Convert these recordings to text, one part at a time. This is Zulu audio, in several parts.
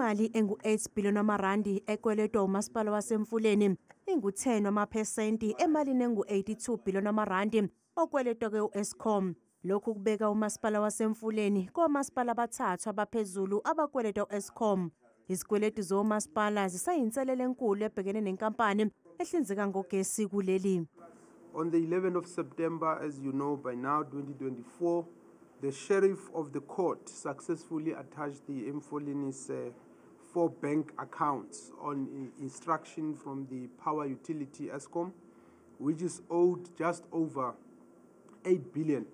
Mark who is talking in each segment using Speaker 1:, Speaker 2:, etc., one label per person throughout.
Speaker 1: Imali engu-8 billion wamarandi ekweletwa umasipala waseMfuleni ingu-10 wamaphesenti emalini engu-82 billion wamarandi okweletwa-ke u-Eskom. Lokhu kubeka umasipala waseMfuleni komasipala abathathu abaphezulu abakweletwa u-Eskom. Izikweletu zomasipala zisayinselele enkulu ebhekene nenkampani ehlinzeka ngogesi kuleli.
Speaker 2: On the 11th of September, as you know by now, 2024, the sheriff of the court successfully attached the Emfuleni's four bank accounts on instruction from the power utility Eskom, which is owed just over 8 billion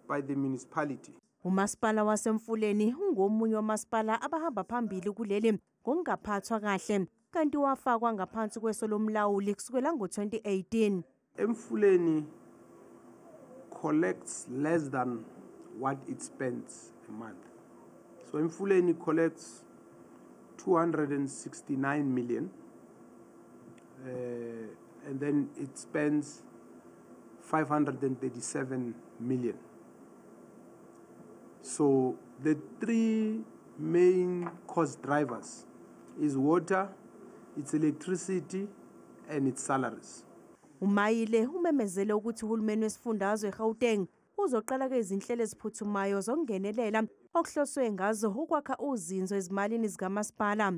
Speaker 2: by the municipality.
Speaker 1: Umasipala waseMfuleni ungomunye womasipala abahamba phambili kuleli ngokungaphathwa kahle, kanti wafakwa ngaphansi kweso lomlawuli kusukela ngo-2018.
Speaker 2: Emfuleni collects less than what it spends a month. So Emfuleni collects 269 million, and then it spends 537 million. So the three main cost drivers is water, it's electricity, and it's salaries.
Speaker 1: UMaile umemezele ukuthi uhulumeni wesifundazwe eGauteng uzoqala ke izinhlelo eziphuthumayo zokungenelela okuhloswe ngazo ukwakha uzinzo ezimalini zikamasipala.